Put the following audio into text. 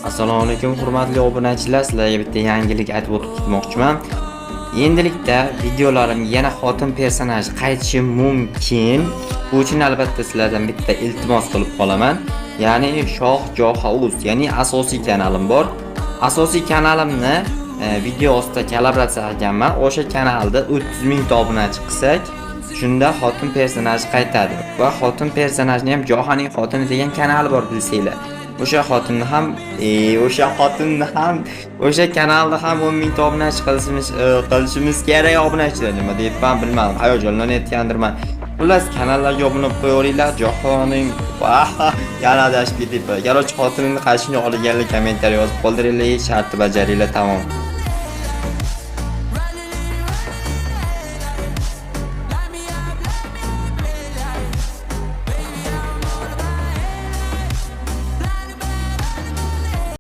Assalomu alaykum, hurmatli obunachilar, sizlarga bitta yangilik aytib o'tib ketmoqchiman. Endilikda videolarimga yana xotin personaj qaytishi mumkin. Bu uchun albatta sizlardan bitta iltimos qilib qolaman. Ya'ni Shoh Johauz, ya'ni asosiy kanalim bor. Asosiy kanalimni video ostida kollaboratsiya qilganman. O'sha kanalda 30 mingta obunachi qilsak, shunda xotin personaj qaytadi va xotin personajni ham Johaning xotini degan kanali bor, bilsanglar. O'sha xotinni ham, o'sha xotinni ham, o'sha kanalni ham 10 mingta obunachi qilishimiz kerak obunachilar. Nima deyapman, bilmadim. Hayajonlanayotgandirman. Xullas, kanallarga obuna bo'lib qo'yaveringlar. Johoning yana adashib ketyapman. Короче, xotinimni qaytishini olganlar kommentariy yozib qoldiringlar, shartni bajaringlar, tamom.